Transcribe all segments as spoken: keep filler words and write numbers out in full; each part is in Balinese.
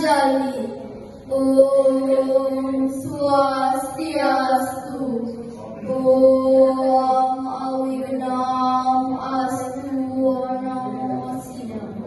Jali. Om Swastiastu. Om Awignam Astu. Om Namo Siddham.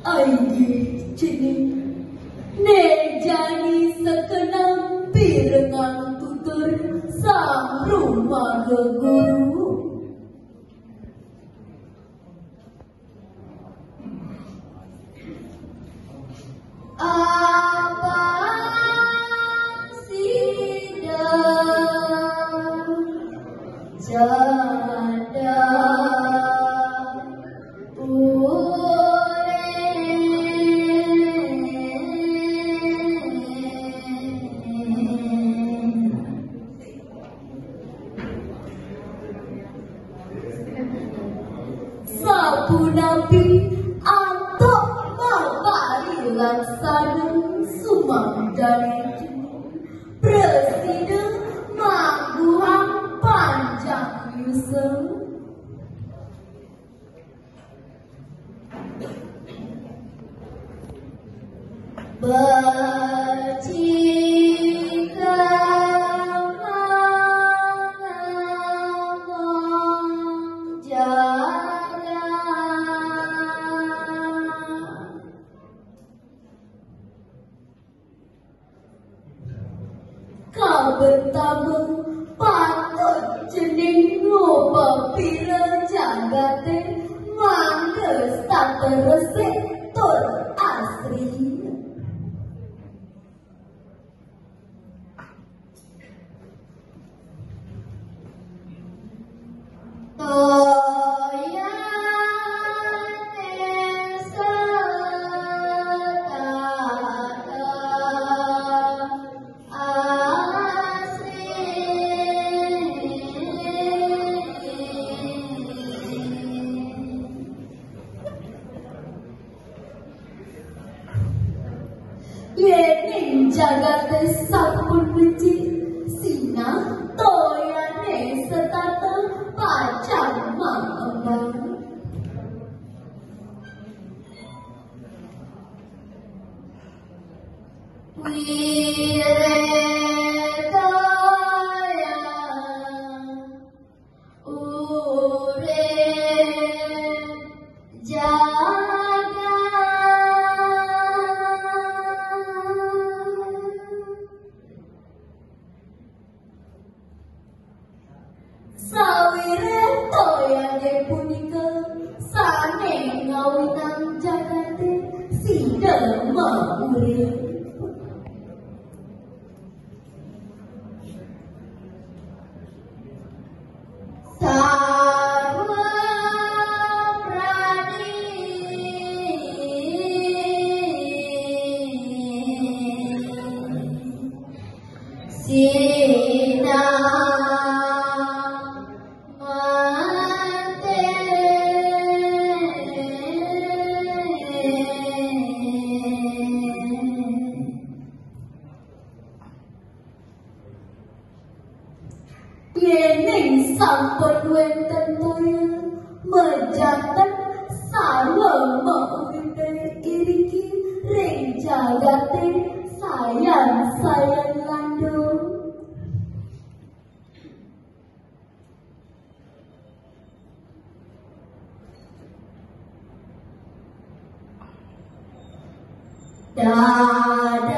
Aigi cening, ne jani sakenang pirengang tutur Sang Rumaga Guru. Abang sida janda urip. Sapunapi antuk maparilaksana sumangdané prasida mangguhang panjang yusa. Becika mangamong jagat. Kabetama patut cening ngupapira jagaté mangda setata resik tur asri. Toyané setata asri. Yéning jagaté sampun becik, sinah toyané setata pacang makembang. Wiré toya urip jagat. Sawiréh toyané punika sané ngawinang jagaté sida maurip. Sarwa prani sinah mati. Yéning sampun wénten toya, mejaten sarwa mauripé iriki ring jagaté sayan-sayan landung. Dados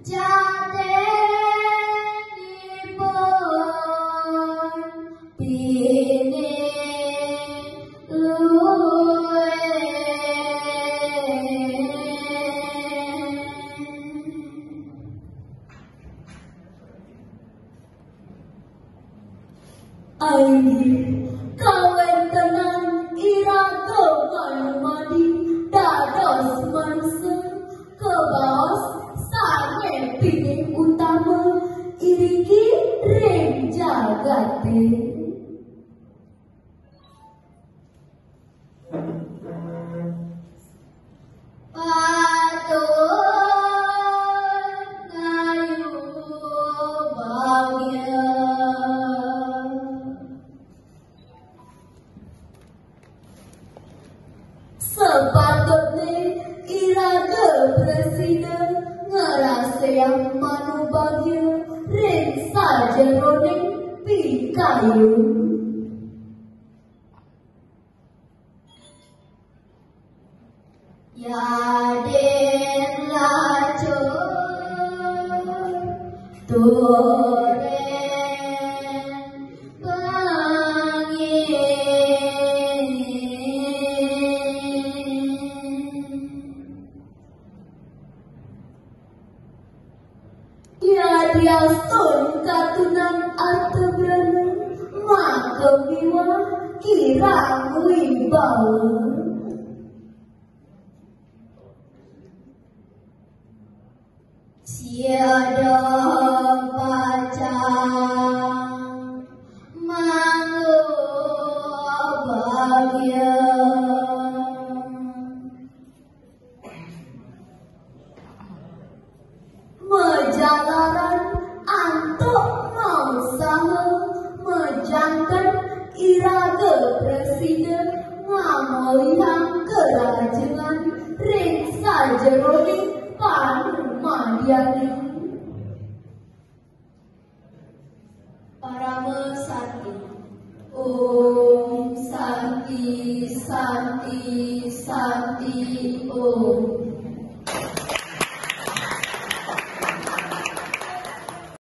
jatma Inggih, kawéntenan iraga manumadi dados manusa, kabaos sané pinih utama iriki ring jagaté. Patut ngayuh bagya. Sapatutné iraga prasida ngrasayang manubagya ring sajeroning pikayun. Yadin lacur turén pangin. Yadiastun katunan arta brana, maka miwah kirang wibawa. Siada pacang mangguh bagya. Majalaran antuk mausaha majangkep iraga prasida ngamolihang karahajengan ring sajeroning panumadiané. Parama Santi. Om Santi, Santi, Santi, Om.